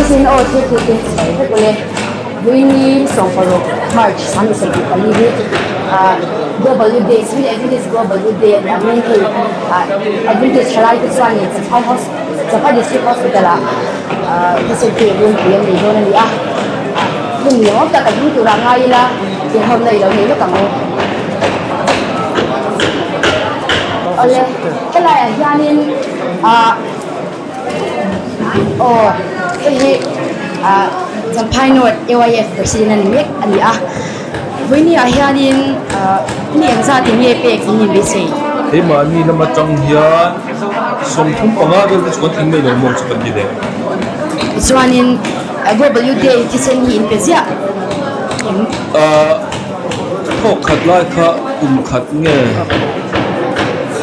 Beiseiin aw thil thu te sawi vek ule. Vawiini 16 March 2024 hi Global Youth Day, Seventh Adventist Global Youth Day a ni ang in hei Adventist thalai te chuanin Champhai Champhai District Hospital ah thisen pek runpui an nei dawn a ni a. Hun ni awm tak a ding turah ngai ila inhawmna i lo nei lawk ang u. Awle, helaiah hianin ah aw hei hi ah Champhai North AYF President a ni mek a ni a. Vawiini ah hianin ah mi engzat in nge pek in inbeisei? Keimahni lam atang hian 35 vel te chu kan tling mai lo maw chu kan ti leh. Tichuanin Global Youth Day thisen hi in pe ziah em? Ah thawk khat lai kha kum khat nge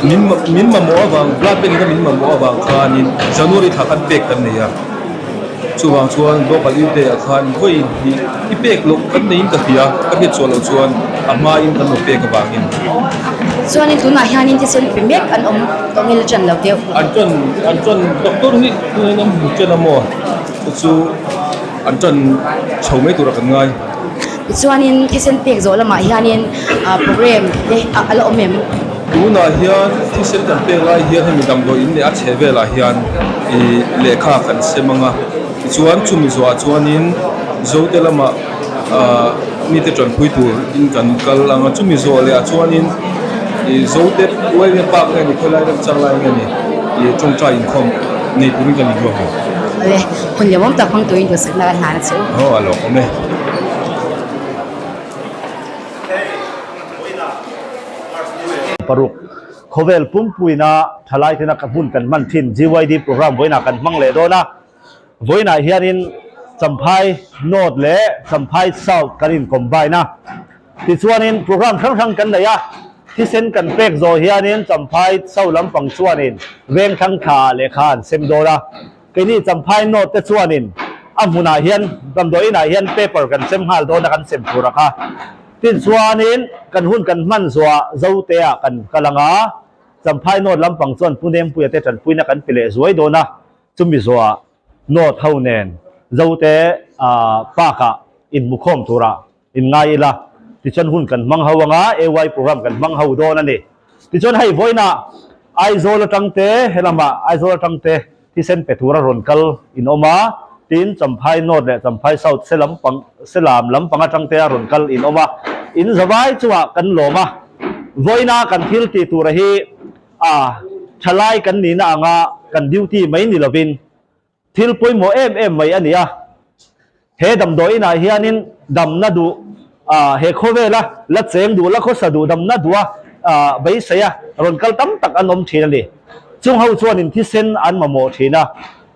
min min mamawh avang blood bank in a min mamawh avang khanin January thla khan pek kan nei a chuvang chuan Global Youth Day ah khan vawi hnih i pek loh kan neiin ka hria ka hriat chhuah loh chuan a hmain kan lo pek avangin. Chuanin tunah hianin thisen pe mek an awm tawh nge la ṭan lo deuh? An ṭan an ṭan doctor hi tunah hian an hmu ṭan a maw? Chu chu an ṭan chho mai tura kan ngai. Tichuanin thisen pek zawh lamah hianin program te a la awm em? Tunah hian thisen kan pek lai hian hemi damdawi in leh a chhe velah hian ih lehkha kan sem ang a. Tichuan chumi zawhah chuanin Zote lamah ah mite tanpui tur in kan kal ang a. Chumi zawh lehah chuanin ih Zote uaime park nge ni khawilai remchang lai nge ni ih tawngtai inkhawm nei turin kan inruak ang. Awle, hun lehmawm tak hmang turin duhsakna ka hlan a che u. Aw a lawmawm e. Paruk, Khawvel pumpuina thalai tena ka hmun kan hman thin GYD program vawiinah kan hmang leh dawn a. Vawiinah hianin Champhai North leh Champhai South kan in combine a. Tichuanin program hrang hrang kan nei a, thisen kan pek zawh hianin Champhai South lampang chuanin Vengthlang thla lehkha an sem dawn a. Keini Champhai North te chuanin a hmunah hian damdawi inah hian paper kan sem nghal dawn a kan sem tur a kha. Tichuanin kan hun kan hman zuah Zote-ah kan kal ang a, Champhai North lampang chuan Pu Nempuia te tanpuina kan pe leh zuai dawn a, chumi zuah North ho nen Zote park-ah inhmukhawm turah In ngai ila, tichuan hun kan hmang ho anga AY program kan hmang ho dawn a ni. Tichuan hei vawiinah Aizawl atang te, helamah Aizawl atang te thisen pe tura rawn kal in awm a, tin Champhai North leh Champhai South se lampang Selam lampang atang te a rawn kal in awm a, in zavai chungah kan lawm a. Vawiina kan thil tih tura hi a thalai kan nihna anga kan duty mai ni lovin Thil pawimawh em em mai a ni a, he damdawi inah hianin damna duh, he khawvela la cheng duh, la khawsa duh, damna duha beisei a rawn kal tam tak an awm thin a ni. Chung ho chuanin thisen an mamawh thin a,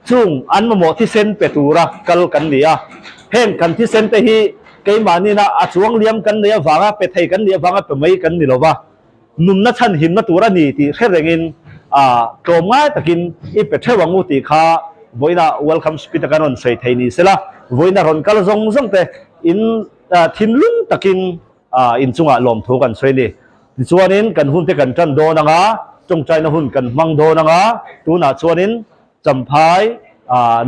chung an mamawh thisen pe tura kal kan ni a. Heng kan thisen te hi keimahniina a chuang liam kan nei avanga pe thei kan nih avanga pe mai kan ni lo va. Nunna chhanhimna tur a ni tih hre rengin tlawmngai takin i pe theuh ang u tih kha vawiina welcome speech a kan rawn sawi thei ni sela, vawiina rawn kal zawng zawng te in thinlung takin inchungah lawmthu kan sawi a ni. Tichuanin kan hunte kan tan dawn ang a, tawngtaina hun kan hmang dawn ang a, tunah chuanin Champhai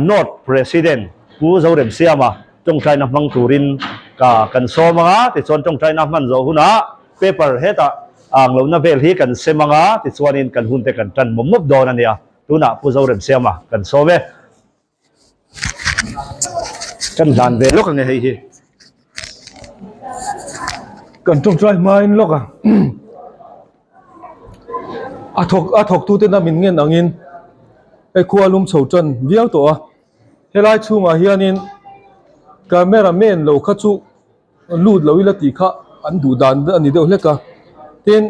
North President Pu Zoremsiama tawngtaina hmang turin ka kan sawm ang a, tichuan tawngtaina hman zawh hunah Paper hetah ang lohna vel hi kan sem ang a, tichuanin kan hunte kan tan mawp mawp dawn a nia. Tunah Pu Zoremsiama kan sawm e. Kan hlan ve lawk ang e hei hi. Kan tawngtai hmain lawk a. A thawk a thawktute na min ngen angin hei khua lum chho tan viau tawh a. Helai chhungah hianin camera man lo kha chu lut lo ila tih kha an duh dan a ni deuh hlek a tin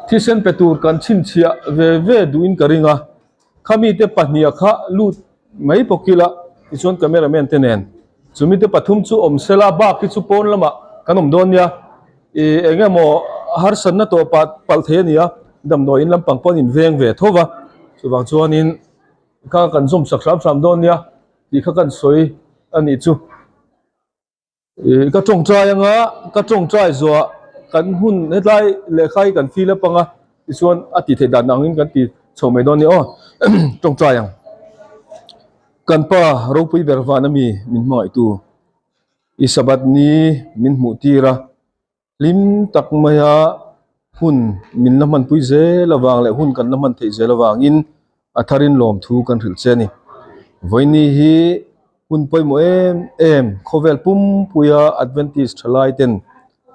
thisen pe tur kan chhinchhiah ve ve duhin ka ring a khami te pahniha kha lut mai bawk ila tichuan camera man te nen chumi te pathum chu awm sela bak hi chu pawn lamah kan awm dawn nia ih eng emaw harsatna tawh pah palh thei a ni a damdawi in lampang pawh an inveng ve tho va chuvang chuanin kha kan zawm sak hram hram dawn nia. Tih kha kan sawi a nih chu. Ih ka tawngtai anga ka tawngtai zuah kan hun hetlai lehkha hi kan fill up anga tichuan a tih theih dan angin kan ti chho mai dawn a ni aw tawngtai ang. Kan Pa ropui ber van ami min hmangaihtu i Sabbath ni min hmuh tir a, hlim tak maia hun min la hmanpui zel avang leh hun kan la hman theih zel avangin a tharin lawmthu kan hrilh che a ni. Vawiini hi hun pawimawh em em khawvel pumpuia Adventist thalai ten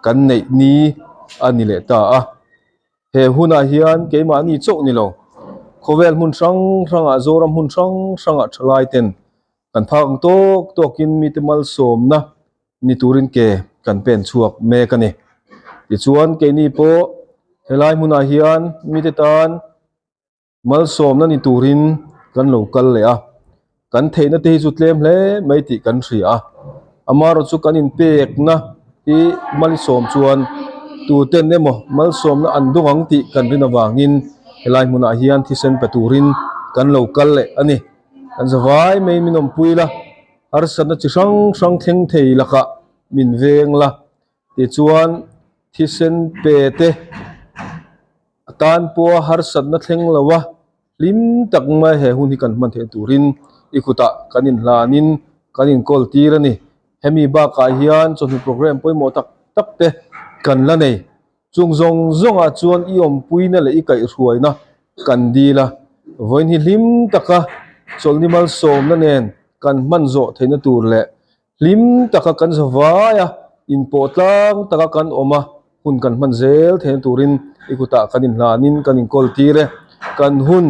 kan neih ni a ni leh ta a. He hunah hian keimahni chauh ni lo, khawvel hmun hrang hrangah Zoram hmun hrang hrangah thalai ten kan phak ang tawk tawkin mite malsawmna ni turin ke kan pen chhuak mek a ni. Tichuan keini pawh helai hmunah hian mite tan Malsawmna ni turin kan lo kal leh a, kan theihna te hi chu tlem hle mai tih kan hria a, amaherawh chu kan inpekna hi malsawm chuan tuten emaw malsawmna an dawng ang tih kan rin avangin helai hmunah hian thisen pe turin kan lo kal leh a ni. Kan zavai mai min awmpui la, harsatna chi hrang hrang thleng thei lakah min veng la, tichuan thisen pe te A tan pawha harsatna thleng lo a, hlim tak mai he hun hi kan hman theih turin i kutah kan inhlanin kan inkawl tir a ni. Hemi bakah hian chawhnu program pawimawh tak tak te kan la nei. Chung zawng zawngah chuan i awmpuina leh i kaihhruaina kan dil a, vawiin hi hlim taka chawlhni malsawmna nen kan hman zawh theihna tur leh Hlim taka kan za vai a, inpawh tlang taka kan awm a, hun kan hman zel theihna turin i kutah kan inhlanin kan inkawl tir e. Kan hun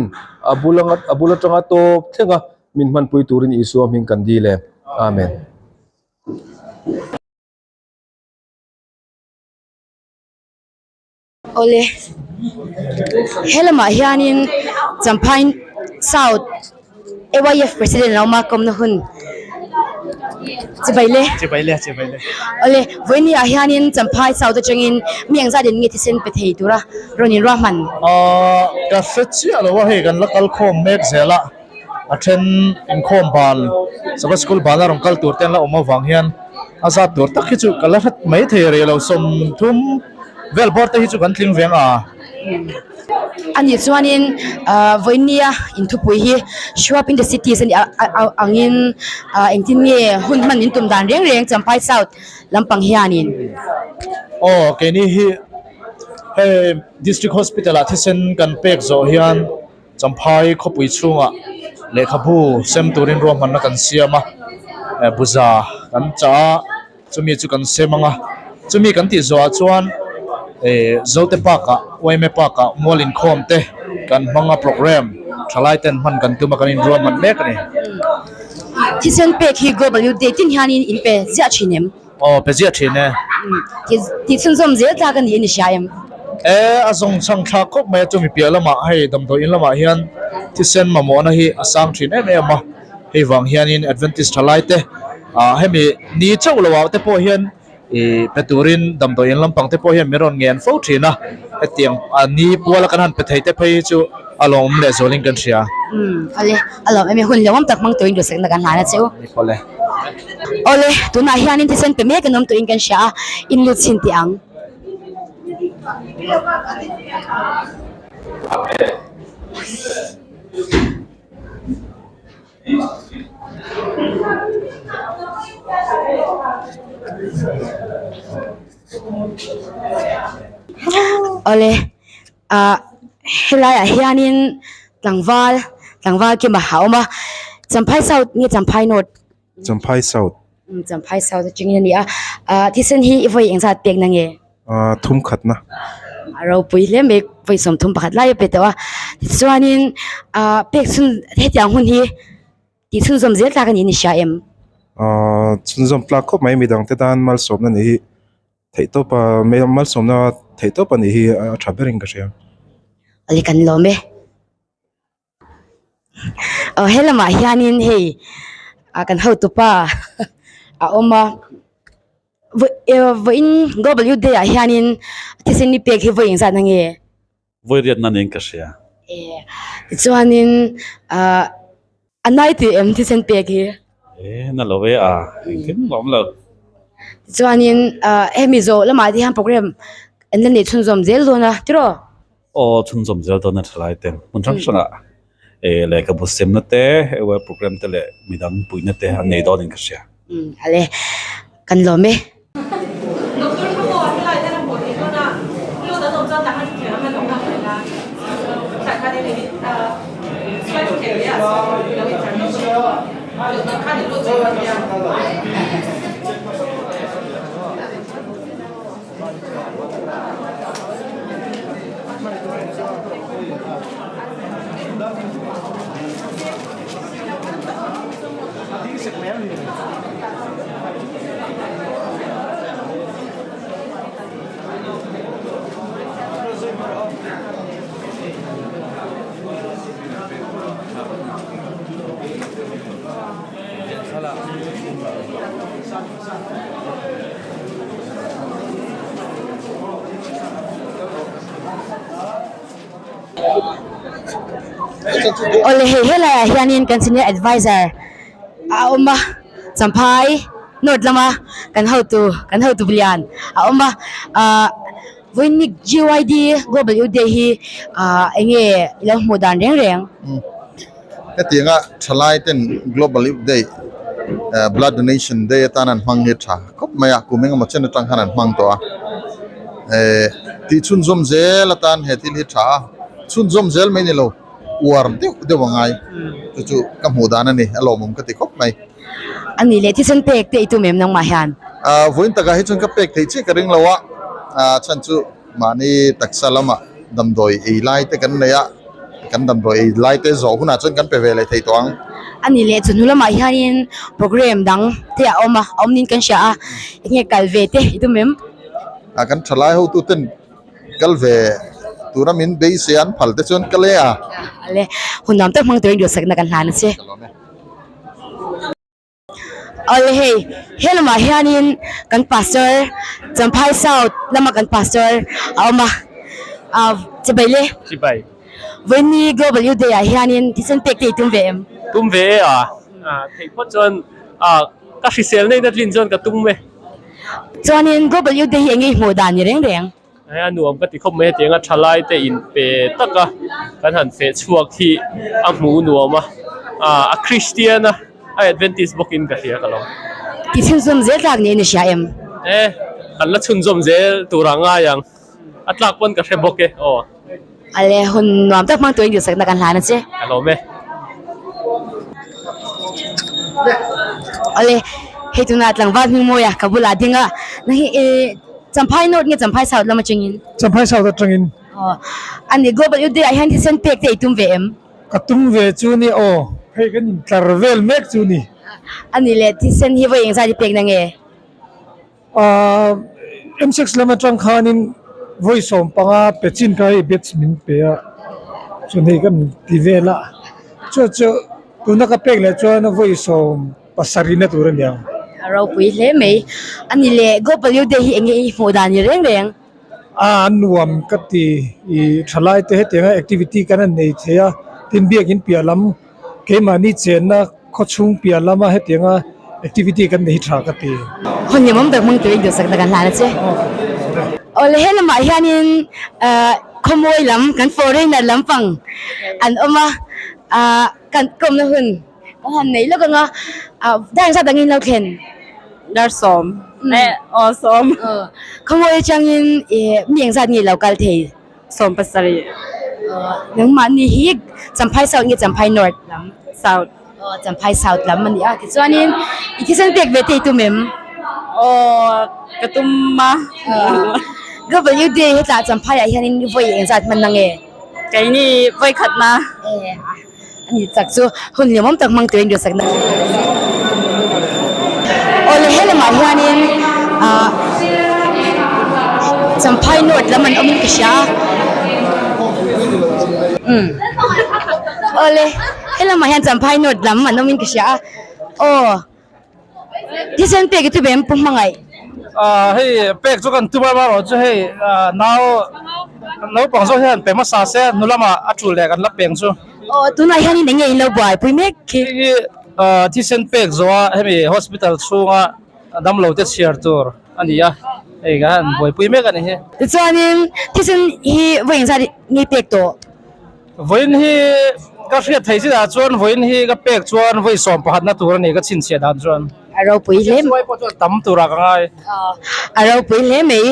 a bul anga a bul atanga tawp thleng a, min hmanpui turin Isua hming kan dil e. Amen. Awle he lamah hianin Champhai South AYF President lo awm a kawmna hun chibai le Chibai le chibai le. Awle vawiini ah hianin Champhai South atangin mi engzat in nge thisen pe thei tura rawn in ruahman. Ahh ka hre chiah lo a hei kan la kal khawm mek zel a a then inkhawm ban Sabbath school bana rawn kal tur te an la awm avang hian a zat tur tak hi chu ka la hret mai thei rih lo 30 vel bawr te hi chu kan tling veng a. A nih chuanin ah vawinia inthupui hi show up in the cities a nih a angin ah engtin nge hun hman in tum dan reng reng Champhai South lampang hianin. Aw keini hi hei District Hospital ah thisen kan pek zawh hian Champhai khawpui chhungah lehkhabu sem turin ruahmanna kan siam a, buza kan chah a, chumi chu kan sem ang a, chumi kan tih zawhah chuan eh Zote Park ah Uaime Park ah mual inkhawm te kan hmang a programme thalai ten hman kan tum a kan inruahman mek a ni. Thisen pek hi Global Youth Day tin hianin in pe ziah thin em? Aw pe ziah thin e. Tih chhunzawm zel tlak a ni in i hria em? E, a zawng chhang thlak khawp mai a, chumi piah lamah hei damdawi in lamah hian thisen mamawhna hi a sang thin em em a, hei vang hianin Adventist thalai te ah hemi ni chauh lo ah te pawh hian ih pe turin damdawi in lampang te pawh hian min rawn ngen fo thin a, hetiang a ni puala kan han pe thei te phei hi chu a lawmawm leh zualin kan hria. Umm ale, a lawm em e, hun lawmawm tak hmang turin duhsakna kan hlan a che u. Ni pawh le. Awle, tunah hianin thisen pe mek an awm turin kan hria a, in lut chhin teh ang. Awle, ah helaiah hianin tlangval, tlangval kima a awm a, Champhai South nge Champhai North? Champhai South. Champhai South atangin a ni a. Ah thisen hi i vawi engzat pekna nge? Ah thum khatna. A ropui hle mai vawi 31 lai a pe tawh a. Tichuanin ah pek chhun hetiang hun hi tih chhunzawm zel tlak a niin i hria em? Ah chhunzawm tlak khawp mai midangte tan malsawmna nih hi theihtawp a malsawmna theihtawp a nih hi a tha berin ka hria. Awle kan lawm e. Aw he lamah hianin hei ah kan hotupa a awm a vawiin global youth day ah hianin thisen ni pek hi vawi engzat na nge? Vawi riatna niin ka hria. Tichuanin ah a nai tih em thisen pek hi? E na lo e a engkim a awm lo. Tichuanin ah hemi zawh lamah te hian program an la neih chhunzawm zel dawn a tiraw? Aw chhunzawm zel dawn a tha lai ten hmun hrang hrangah. eh lehkhabu semna te aware program te leh midang puihna te an nei dawnin ka hria. Umm ale kan lawm e. Awle hei helaiah hianin kan senior advisor a awm a champhai north lama kan hotu kan hotu lian a awm a ahh vawiin G Y D global youth day hi ahh eng nge i lo hmuh dan reng reng. Hetianga thalai ten global youth day blood donation day atan an hmang hi tha khawp mai a kum engemaw chen atang khan an hmang tawh a eh tih chhunzawm zel atan he thil hi tha a chhunzawm zel mai ni lo uar deuh deuh a ngai chu chu ka hmuh dan a ni a lawmawm ka ti khawp mai. A nih leh thisen pek te i tum em nangmah hian? Ah vawiin takah hi chuan ka pek theih chiah ka ring lo a ah chhan chu Mahni taksa lama damdawi ei lai te kan nei a, kan damdawi ei lai te zawh hunah chuan kan pe ve leh thei tawh ang. A nih leh chu hnu lamah hianin program dang te a awm a, a awm niin kan hria a, enge kal ve te i tum em? A kan thalai hotu ten kal ve tura min beisei an phal te chuan ka le a. Ale, hun nuam tak hmang turin duhsakna kan hlan a che. Awle hei he lamah hianin kan pastor Champhai South lama kan pastor a awm a ah chibai le Chibai Vawiini Global Youth Day ah hianin thisen pek te i tum ve em? Tum ve e a ah theih phawt chuan ah ka hrisel nei na tlin chuan ka tum e. Chuanin Global Youth Day hi eng nge i hmuh dan ni reng reng? Hei a nuam ka ti khawp mai hetiang a thalai te in pe tak a kan han feh chhuak hi a hmuh nuam a ah a Christian a a Adventist bawk in ka hria ka lo. Ti chhunzawm zel tlak niin i hria em? E kan la chhunzawm zel tur ah ngai ang a tlak pawn ka hre bawk e aw. Ale hun nuam tak hmang turin duhsakna kan hlan a che. Ka lawm e. Ale hei tuna tlangval hming mawi a ka bulah ding a na hi e Champhai North nge Champhai South lam atangin? Champhai South atangin. Aw ani Global Youth Day ah hian thisen pek te i tum ve em? Ka tum ve chu ni aw hei kan intlar vel mek chu ni. Ani le thisen hi vawi engzat i pek na nge? Ahh M6 lam atang khanin vawi 15 pe chin kha hei batch min pe a, chuan hei kan ti vel a, chu chu tuna ka pek leh chuan vawi 70 na tur a ni ang. A ropui hle mai. Ani le Global Youth Day hi eng nge i hmuh dan ni reng reng? A nuam ka ti i thalai te hetianga activity kan han nei thei a, tin biakin piah lam Keimahni chenna khawchhung piah lama hetianga activity kan nei hi tha ka ti. Hun hlimawm tak hmang turin duhsakna kan hlan a che. Awle he lamah hianin khawmawi lam kan foreigner lampang an awm a, kan kawmna hun kan han nei lawk anga dar zat angin lo thlen. Dar sawm eh aw sawm. Khawmawi atangin mi engzat nge lo kal thei? 70. Nangmahni hi Champhai South nge Champhai North lam? South. Aw Champhai South lam a ni a tichuanin i thisen pek ve te i tum em? Aw ka tum a. Global Youth Day hetah Champhai ah hianin vawi engzat hman na nge? Keini vawi khat na. A ni chak chu hun hlimawm tak hmang turin duhsakna Awle he lamah hianin ah Champhai North lam an awmin ka hria a umm awle he lamah hian Champhai North lam an awmin ka hria a aw. Thisen pek i chu ve pu hmangaih. Ah hei pek chu kan tum a erawh chu hei nau naupang zawk hian pe hmasa se hnu lamah a tul leh kan la peng chu. Aw tunah hianin eng nge in lo buaipui mek khi? Hei hi thisen pek zawha hemi hospital chhunga damlo te chhiar tur a ni a, hei ka han buaipui mek a ni hi. Tichuanin thisen hi vawi engzat nge pek tawh? Vawiin hi. Ka hriat theih chinah chuan vawiin hi ka pek chuan vawi sawm pakhatna tur a ni ka chhinchhiah dan chuan. A ropui hle. Suai pawh chuan tam turah ka ngai. A ropui hle mai.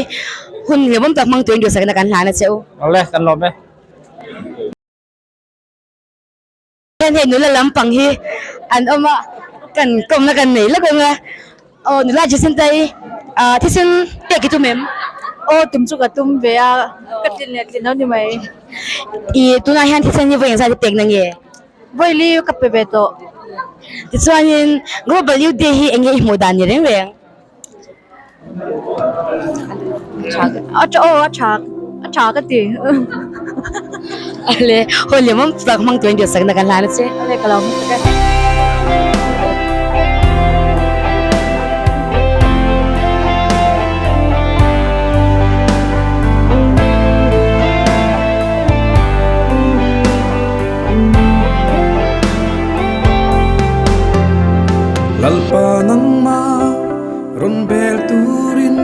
Hun hlawm tak hmang turin duhsakna kan hlan a che u. Awle, kan lawm e. Hian hei nula lampang hi an awm a, kan kawmna kan nei lawk ang a, aw nula Jacinta hi ah thisen pek i tum em? Aw tum chu ka tum ve a, ka tlin leh tlin lo ni mai. Ih tunah hian thisen hi vawi engzat i pek na nge? Vawi li ka pe ve tawh. Tichuanin Global Youth Day hi eng nge i hmuh dan ni reng reng? A tha aw a tha a tha ka ti. Ale hawi lem awm tak hmang turin duhsakna kan hlan a che. Ale ka lo hmu tak e. Lalpa nangma rawn bel turin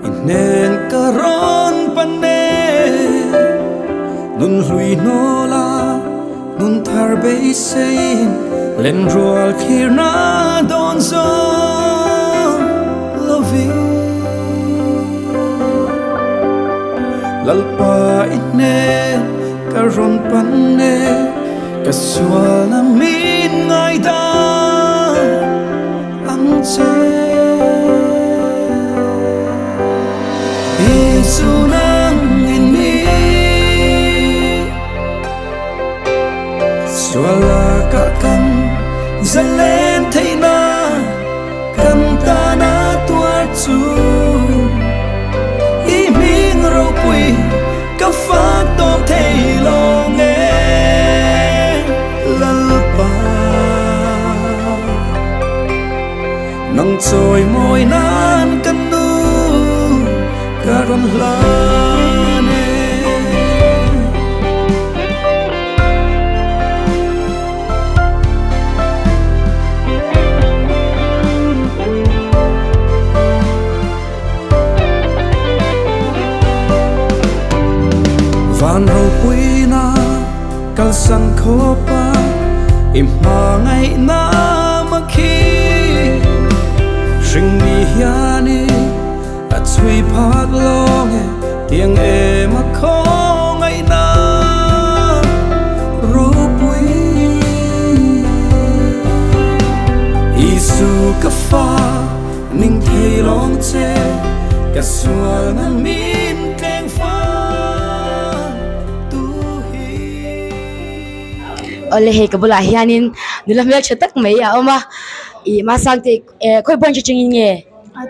i hnen ka rawn pan e. Nun hlui hnawla nun thar beiseiin lenrual thirna dawn zawng lovin. Lalpa i hnen ka rawn pan e. Ka sualna min ngaidam ang che. Isu nang in mi suala ka kan zalen theihna kan tana tuar chu i hming ropui Ka fak tawp thei lo nge Lalpa Nang chawi mawi nan ka nu ka rawn hlan e. Van ropuina kalsan khawpa i hmangaihna makhi hringmi hianin a chhui phak lawng e tiang em a khawngaihna ropui Isu ka fa Ning thei lawng che ka sual na min tleng fa tu hi. Awle hei ka bulah hianin nula hmel tha tak mai a awm a, ih Masang te eh khawi branch atangin nge?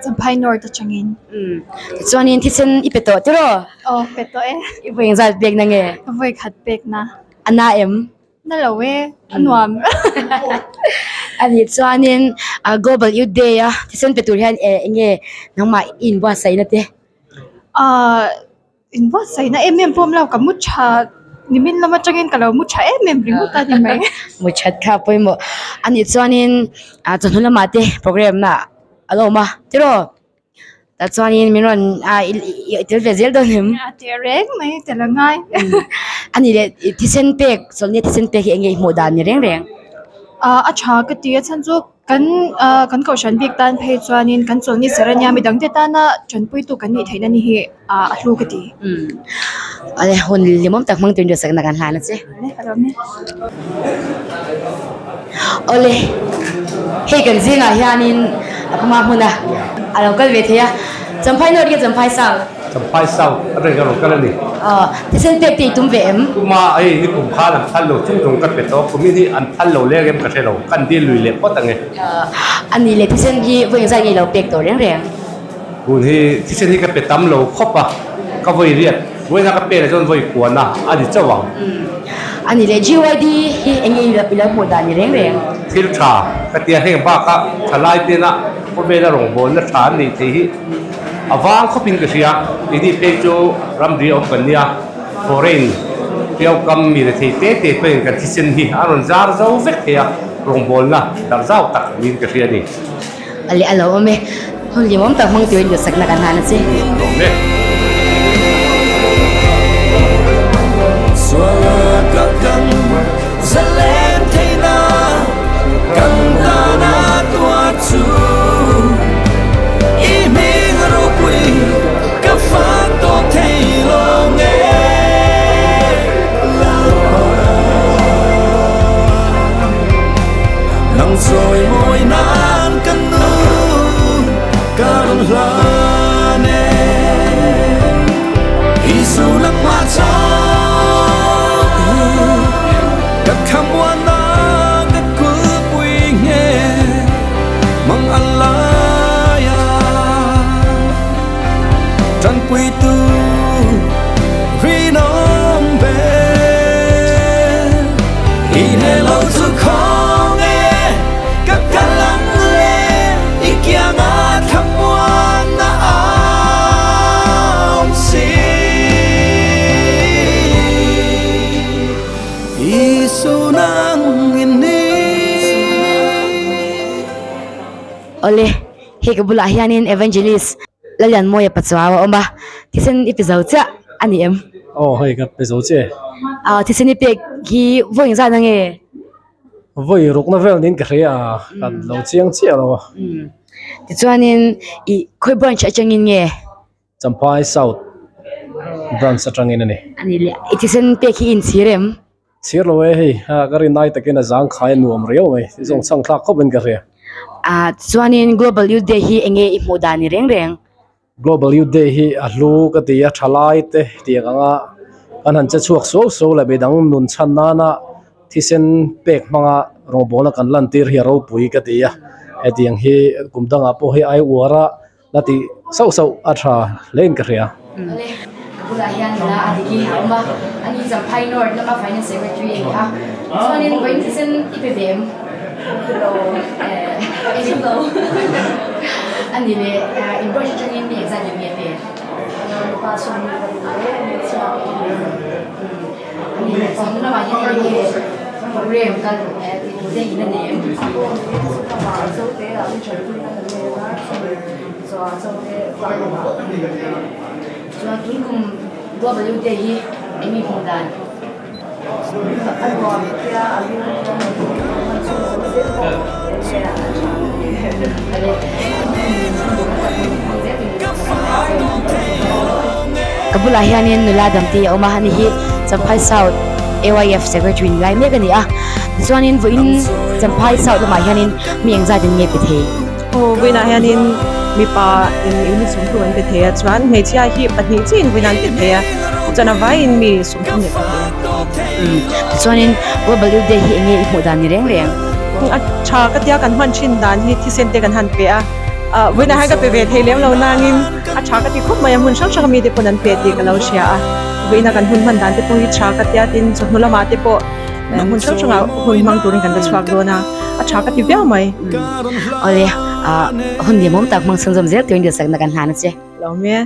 Champhai North atangin. Umm tichuanin thisen i pe tawh tiraw? Aw pe tawh e. I vawi engzat pek na nge? Ka vawi khat pek na. A na em? Na lo e, a nuam. A nih chuanin Global Youth Day a thisen pe tur hian eng nge nangmah i inbuatsaihna te? Ahh inbuatsaihna em em pawh awm lo, ka mu tha nimin lam atangin ka lo mu tha em em ringawt a ni mai. Mu that kha pawimawh. A nih chuanin chawhnu lamah te programme na a lo awm a tiraw? Tah chuanin min rawn a i tel ve zel dawn em? A tel reng mai, tel a ngai. A nih leh thisen pek, chawlhni thisen pek hi eng nge i hmuh dan ni reng reng? A tha ka ti a chhan chu kan kan kohhran bik tan phei chuanin kan chawlhni ser ania midangte tana tanpuitu kan nih theihna ni hi a hlu ka ti. Awle hun limawm tak hmang turin duhsakna kan hlan a che. Awle hei kan zingah hianin a hma hmuna a lo kal ve thei a, Champhai North nge Champhai South? Champhai South a reng a rawn kal a ni. Aw thisen pek te i tum ve em? Tuma hei ni kum khan an phal lo chung chung ka pe tawh, kumin hi an phal lo leng em ka hre lo, kan dil lui leh phawt ang e. A nih leh thisen hi vawi engzat nge i lo pek tawh reng reng? Tun hi thisen hi ka pe tam lo khawp a, ka vawi riat, vawiina ka pe leh chuan vawi kuan a, a ni chauh ang. A ni leh, GYD hi eng nge i lo hmuh dan ni reng reng? Thil tha ka tia heng bakah thalai tena khawvela rawngbawlna tha an neih theih hi a vang khawpin ka hria. Keini phei chu ramri a awm kan nia, foreign piaukam mi rethei te te pawhin kan thisen hi a rawn zar zo vek thei a, rawngbawlna darh zau tak niin ka hria a ni. A leh a lo awm e. Hun limawm tak hmang turin duhsakna kan hlan a che. Awm e. Awle, hei ka bulah hianin Evangelist Lalianmawia Pachuau a awm a, thisen i pe zo chiah a ni em? Aw, hei ka pe zo chiah e. Aw, thisen i pek hi vawi engzat na nge? Vawi rukna vel niin ka hria a, kan lo chiang chiah lo a. Tichuanin i khawi branch atangin nge? Champhai South branch atangin a ni. A ni leh, i thisen pek hi i inchhir em? Chhir lo e hei, ka rin ai takin a zangkhai a nuam riau mai, i zawng chhang thlak khawp in ka hria. Ah, tichuanin Global Youth Day hi enge i hmuh dan ni reng reng? Global Youth Day hi a hlu ka ti a, thalai te tiang anga kan han che chhuak suau suau leh midang nun chhan nana thisen pek hmanga rawngbawlna kan lantir hi a ropui ka ti a, hetiang hi kum dangah pawh hei ai uar a La tih sauh sauh a tha hle in ka hria. Awle, ka bulah hian nula a dik hi a awm a, ani Champhai North lama Finance Secretary a ni a, chuanin vawiin thisen i pe ve em? Lo, eh, eng lo. Ani leh in branch atangin mi engzat leh mi a pe? Mipa 12 leh hmeichhia pahnih. Ani leh chawhnu lamah hian eng nge program kal tih tur te in a nei em? Chuan tun kum Global Youth Day hi eng nge hmuh dan? Ka bulah hianin nula damte a awm a, ani hi Champhai South AYF Secretary ni lai mek a ni a. Tichuanin vawiin Champhai South lamah hianin mi engzat in nge pe thei? Aw, vawiinah hianin mipa in unit sawmthum an pe thei a, chuan hmeichhia hi pahnih chiahin vawiin an pe thei a, chuan a vaiin mi sawmthum leh pahnih an pe thei a ni. Tichuanin Global Youth Day hi enge i hmuh dan ni reng reng? A tha ka tia kan hman thin dan hi thisen te kan han pe a, vawiinah hian ka pe ve thei lem lo nangin a tha ka ti khawp mai a, hmun hrang hrang mite pawn an pe tih ka lo hria a, vawiinah kan hun hman dan te pawh hi tha ka tia tin chawhnu lamah te pawh hmun hrang hrangah hun hmang turin kan la chhuak dawn a, a tha ka ti viau mai. Awle, hun liamawm tak hmang chhunzawm zel turin dilsakna kan hlan a che. Lo me.